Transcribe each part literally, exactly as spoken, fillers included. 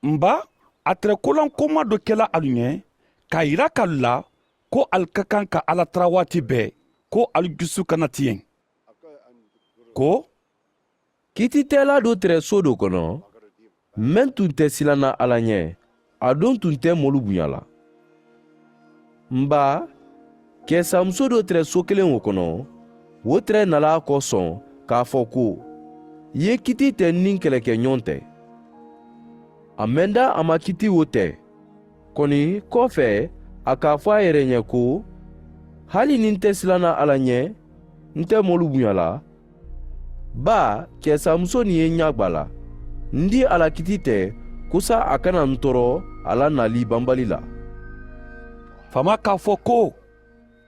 N ba, a tere kolankonma do kela alu ɲe, ka a yira ka alu la ko alu ka kan ka ala tara waati bee, ko alu jusu kana tiyeŋ. Ko, kiititeela do tere soo do kono, meŋ tun te silanna ala ɲe, a duŋ tun te moolu buɲa la. N ba, keesaamuso do tere soo keleŋo kono, wo tere nalaa ko soŋ, ka a fo ko, i ye kiiti te n niŋ keleke ɲoŋ te. A menda a ma kiiti wo te. Koni koofee, a ka a fo a yere ɲe ko, hali niŋ n te silanna ala ɲe, n te moolu buɲa la. Baa, keesaamuso niŋ ye n ɲaagba la, n dii a la kiiti te, kusa a kana n toro a la naali banbali la. Faama ka a fo ko,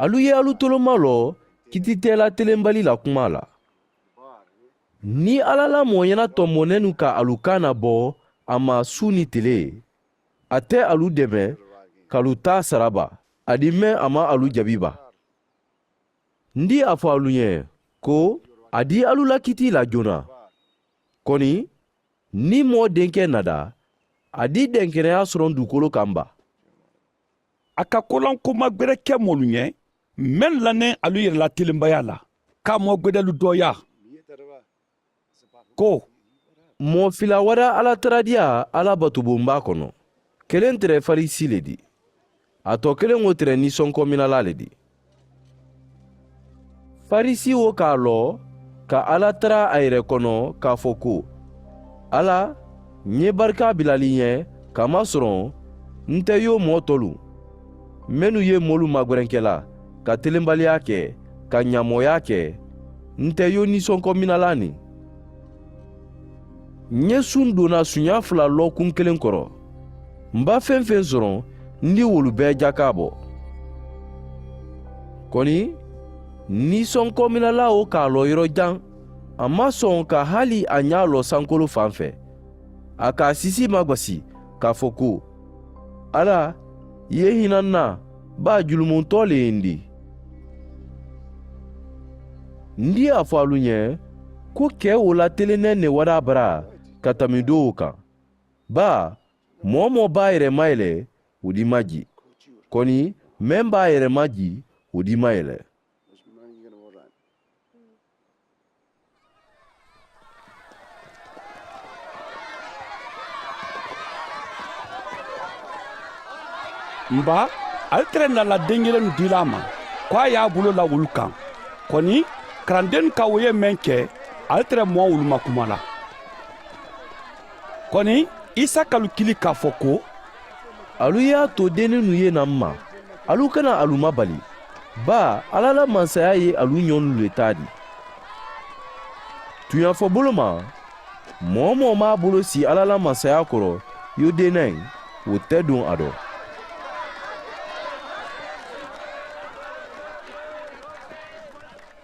alu ye alu tolomaloo kiititeela telenbali la kuma la. Niŋ ala la moo ɲena tombo nenu ka alu kaana bo a ma suu niŋ tele, a te alu deme ka alu taa sara ba, a di meŋ a maŋ alu jabi ba? N dii a fo alu ɲe, ko a dii alu la kiiti la joona. Koni, niŋ moo denke nada, a dii denkeneyaa soroŋ duukolo kaŋ ba? A ka kolanko magbere ke moolu ɲe, mennu la neŋ alu yere la telenbayaa la, ka a moo gbedelu dooyaa. Ko, moo fila wada alla taradiya alla batubonbaa kono. Keleŋ tere farisi le di, a too keleŋo tere nisonkominalaa le di. Farisi wo ka a loo ka alla tara a yere kono ka a fo ko, alla, ǹ ye barika bilali ǹ ye ka masoroŋ, nte yo moo tolu mennu ye moolu magwerenkela ka telenbaliyaa ke ka ɲamooyaa ke, nte yo nisonkominalaa niŋ. Ǹ ye suŋ dona suɲaa fula lookuŋ keleŋ koro. M̀ ba feŋ-feŋ soroŋ, n di wolu bee jakaabo. Koni, nisonkominalaa wo ka a loo yoro jaŋ, a maŋ soŋ ka hali a ñaa loo sankolu faŋ fee. A ka a sisi magasi ka a fo ko, alla, i ye hina n na, baa julumontoo le ye n di. N di a fo alu ñe, ko kee wo la teleneŋ ne wadaa baraa ka tambi doo wo kaŋ. Baa, moo-wo-moo be a yere mayi le, wo di maji. Koni, meŋ be a yere maji, wo di mayi le. M̀ ba, ali tere na la denjelennu dila a ma, ko a ye a bulo la wolu kaŋ. Koni, karandennu ka wo ye meŋ ke, ali tere maŋ wolu makuma la. Koni, isa ka alu kili ka a fo ko, alu ye a too deeninnu ye na m̀ ma, alu kana alu mabali, baa alla la mansayaa ye alu ñonnu le taa di. Tuuñaafobolo ma, moo-wo-moo maŋ a bolo sii alla la mansayaa koro, yo deenaŋ, wo te duŋ a do.